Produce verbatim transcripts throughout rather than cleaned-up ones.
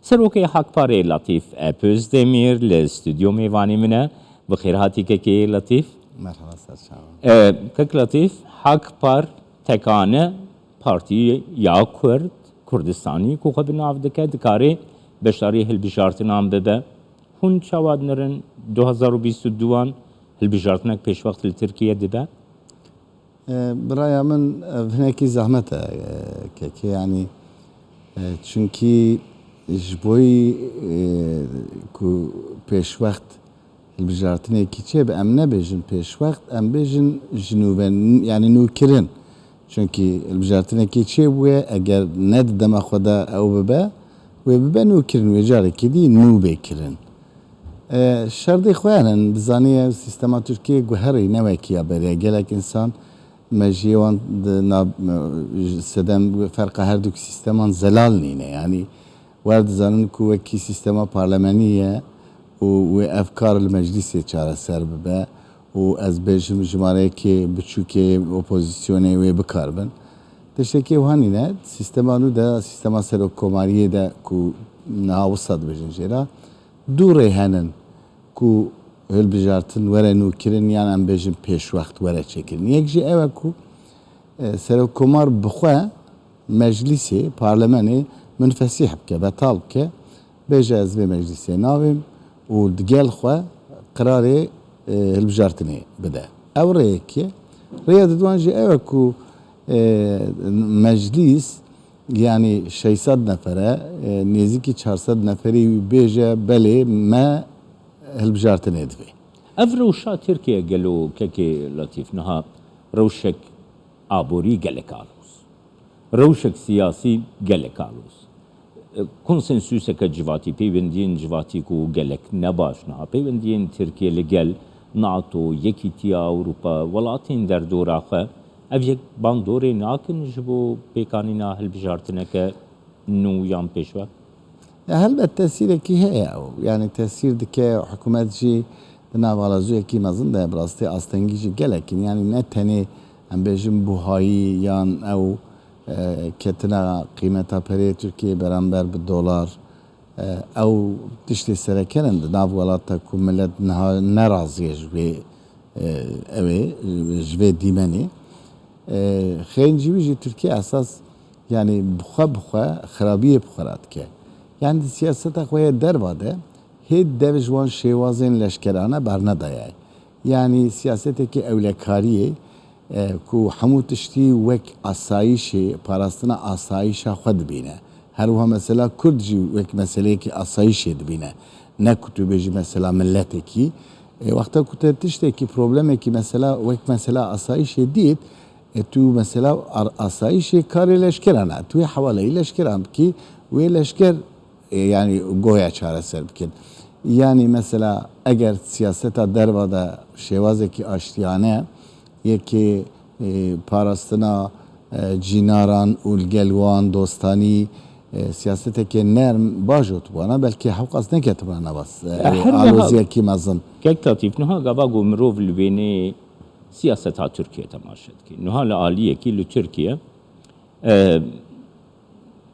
Serokê Hakparê Latîf Epözdemir li stûdyo mêvanê min e. Bi xêr hatî kekê Latîf. Merhaba, ser çavan. E, Kek Latîf, Hakpar tekane partî ya Kurd, Kurdistanî ku xwe bi nav dike, dikare beşdarî hilbijartinan bibe. Hûn çawa dinirin du hazar û bîst û duan hilbijartinek pêşwext li Tirkiye dibe? E, bi raya min, e, ev hinekî zehmet e, e, kekê, yanî, e, çunkî ji boyî, e, ku pêşwext hilbijartinekî çêbe, em nebêjin pêşwext, em bêjin ji nû ve, yanî nûkirin. Çunkî hilbijartinekî çêbûye, eger ne di dema xwe de ew bibe, wê bibe nûkirin, wê carekî dî nû bê kirin. E, şerdê xwe hene, dizanî ev sîstema Tirkiyê guherî ne wekî ya berê. Gelek însan mejiyê wan di nav, sedem ferqa her du sîsteman zelal nîne. Yanî wer dizanin ku wekî sîstema parlamenî ye û wê ev kar li meclîsê çareser bibe û ez bêjim jimareyekê biçûkê opozîsyonê wê bikaribin. Tiştekî wiha nîne. Sîstema nû de, sîstema serokkomariyê de ku niha wisa dibêjin jê re, du rê henin ku hilbijartin were nûkirin yan em bêjin pêşwext were çêkirin. Yek jî ew e ku, e, serokkomar bi xwe meclîsê, parlemenê min fesîh bike, betal bike, bêje ez vê meclîsê navêm û digel xwe qirarê, e, hilbijartinê bide. Ew rê yekê. Rêya diduan jî ew e ku, e, meclîs, yanî şeş sed nefere, e, nêzîkî çar sed neferî bêje belê me hilbijartinê divê. Ev rewşa Tirkiye gelo kekê Latîf niha rewşek aborî gelek aloz, rewşek siyasî gelek aloz, e, konsensuseke civatî, peywendiyên civatî ku gelek ne baş niha, peywendiyên Tirkiye li gel NATO, Yekîtiya Ewropa, welatên derdora xwe, ev yek bandorê nakin ji bo pêkanîna hilbijartineke nû yan pêşwext? Ya, helbet tesîrekî heye ew. Yanî tesîr dike, hikûmet jî di nav aloziyekî mezin de ye, bi rastî astengî jî gelek in. Yanî ne tenê, em bêjin, buhayî yan ew, e, ketina qîmeta perê Tirkiyê beramber bi dolar, e, ew tiştê sereke ne di nav welata ku milet niha nerazî ye ji wê, e, ew ê, ji vê dîmenê. E, xêncî wî jî Tirkiye esas, yanî bi xwe bi xwe xirabiyê bi xwe re dike. Yanî di siyaseta xwe yê derva de hê dev ji wan şêwazên leşkerane bernedaye. Yanî siyasetekî ewlekariyê, e, ku hemû tiştî wek asayîşê, parastina asayîşa xwe dibîne. Her wiha mesela Kurd jî wek meseleyekî asayîşê dibîne. Ne ku tu bêjî mesela miletekî. E, wexta ku te tiştekî, problemekî mesela wek mesela asayîşê dît, e, tu mesela ar-, asayîşê karê leşkeran e. Tu yê hewaleyî leşkeran bikî, wê leşker, e, yanî goya çareser bikin. Yanî mesela eger siyaseta derva de şêwazekî aştiyane, yekê, e, parastina, e, cînaran û li gel wan dostanî, e, siyaseteke nerm baş û tibana, belkî hewqas neketibana nava s-, e, Her wiha aloziyekî mezin. Kek Latîf, niha gava ku mirov li wêneyê siyaseta Tirkiye temaşe dike. Niha li aliyekî li Tirkiye, e,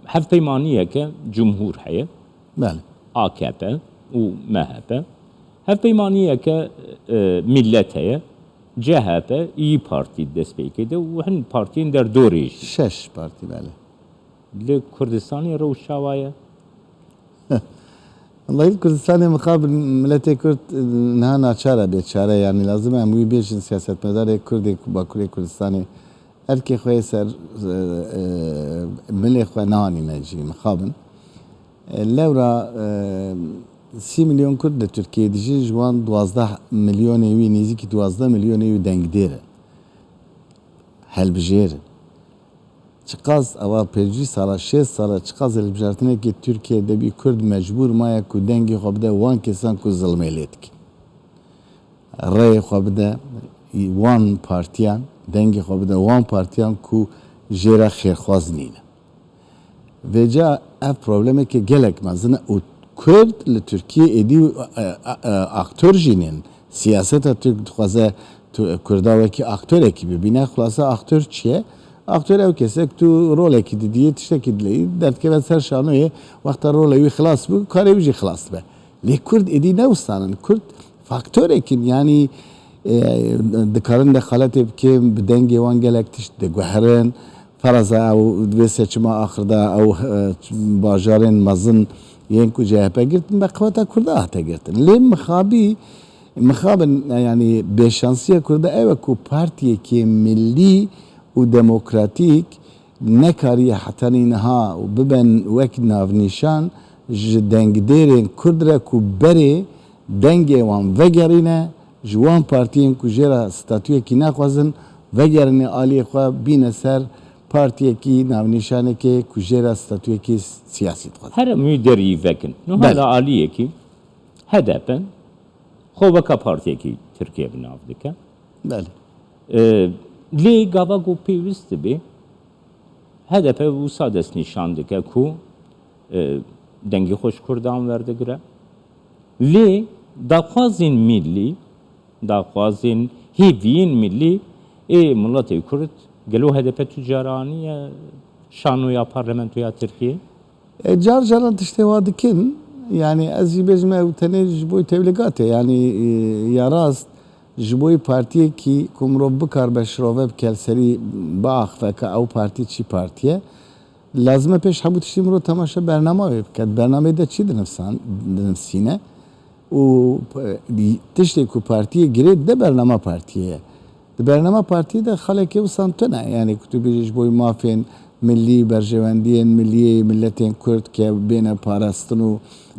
hevpeymaniyeke cumhur heye. Belê. A K P û M H P. Hevpeymaniyeke, e, millet heye. C H P, İYİ Parti destpêkê de û hin partiyên derdorê jî. Şeş partî, belê. Li Kurdistanê rewş çawa ye? Wellahî li Kurdistanê mixabin miletê Kurd, e, niha naçar e, bêçare, yanî lazim e em wî bêjin, siyasetmedarê Kurdê Bakurê Kurdistanê erkê xwe yê ser, e, e, milê xwe neanîne cî, mixabin. E, lewra, e, sî milyon Kurd li Tirkiyeyê dijîn, ji wan duwazdeh milyonê wî, nêzîkî duwazdeh milyonê wî dengdêr in. Hilbijêr in. Çiqas ewa pêncî sala, şêst sala, çiqas hilbijartinekî Tirkiye de bî, Kurd mecbûr maye ku dengê xwe bide wan kesan ku zilmê lê dikin. Rêyê xwe bide wan partiyan, dengê xwe bide wan partiyan ku jê re xêrxwaz nîne. Vêca ev problemeke gelek mezin e û Kurd li Tirkiyê êdî, e, e, e, aktor jî nîn. Siyaseta Tirk dixwaze tu-, Kurda wekî aktorekî bibîne. Xulasa aktor çi ye? Aktor ew kes e ku tu rolekî didiyê, tiştekî dileyî, derdikeve ser şanoyê, wexta rolê wî xilas bû, karê wî jî xilas dibe. Lê Kurd êdî ne wistan in. Kurd faktorek in, yanî, e, dikarin dexaletê bikin, bi dengê wan gelek tişt diguherin. Feraza ew vê seçima axir de ew, e, bajarên mezin yên ku C H P girtin, bi qeweta Kurda hate girtin. Lê mixabî, mixabin, yanî bêşansiya Kurda ew e ku partiyekê milî û demokratîk nekariye hetanî niha û biben wek navnîşan ji dengdêrên Kurd re ku berê dengê wan vegerîne, ji wan partiyên ku jê re statuyekî naxwazin, vegerîne aliyê xwe, bîne ser partiyekî, navnîşanekê ku jê re statuyekî siyasî dixwazin. Here mû derî vekin. Niha Belê. li aliyekî H D P xwe weka partiyekî Tirkiye bi nav dike. Belê. E, lê gava ku pêwîst dibe, H D P wisa destnîşan dike ku, e, dengê xwe ji Kurdan werdigire. Lê daxwazên milî, daxwazên hêviyên milî ê miletê Kurd gelo H D P tu cara aniye şanoya parlamentoya Tirkiyê? E, car caran tiştê wa dikin. Yanî ez jî bêjim ew tenê ji bo tewlîgatê. Yanî, e, ya rast ji bo partiyekî ku mirov bikaribe şirove bike li serî biaxive ka ew partî çi partî ye. Lazim e pêş hemû tiştî mirov temaşe bernama wê bike. Di bernameyê de çi dinivsan-, dinivsîne? Û, e, tiştê ku partiyê girê dide bernama partiyê ye. Di bernama partiyê de xalekê wisan tune. Yanî ku tu bêjî ji bo mafên milî, berjewendiyên milî yê miletên Kurd ke bêne parastin û,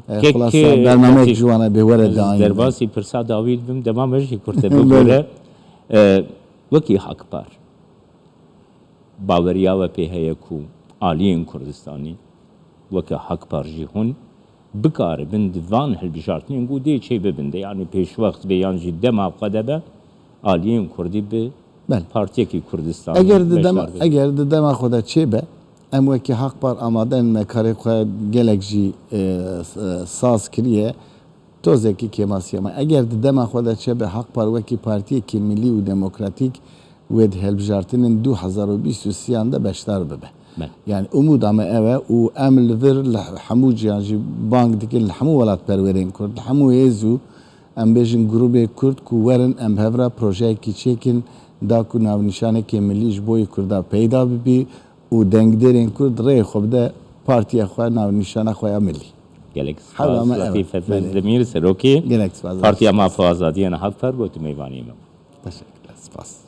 e, Kek, xulasa e, bernameyek wekî ji wan e bê were ez dayîn. Derbasî pirsa dawî dibim, dema me jî kurte Belê. bibore. E, wekî Hakpar, baweriya we pê heye ku aliyên Kurdistanî weke Hakpar jî hûn bikaribin di van hilbijartinên ku dê çê bibin de, yanî pêşwext bê yan jî dema xwe de be, aliyên Kurdî bi Belê. partiyekî Kurdistanî Eger di dema, beşdar bibin. eger di dema xwe de çê be, em wekî Hakpar amade in me karê xwe gelek jî, e, s-, e, saz kiriye. Tozekî kêmasiya me. Eger di dema xwe de çe be Hakpar wekî partiyekî milî û demokratîk wê di hilbijartinên du hezar û bîst û sêyan de beşdar bibe. Belê. Yani umûda me ew e û em li vir li hemû ciyan jî bang dikin, li hemû welatperwerên Kurd, li hemû hêz û em bêjin grûbê Kurd ku werin em bi hev re projeyekî çêkin, da ku navnîşanekê milî ji bo yê Kurda peyda bibî û dengdêrên Kurd rêyê xwe bide partiya xwe, navnîşana xwe ya milî. Gelek Hewla spas me, Letîf evet, Efendimîr, belê. Serokê Gelek spas, Partiya evet. Maf û Azadiyê ne Hakpar, ku tu mêvanê me bû. Teşekkürler, spas.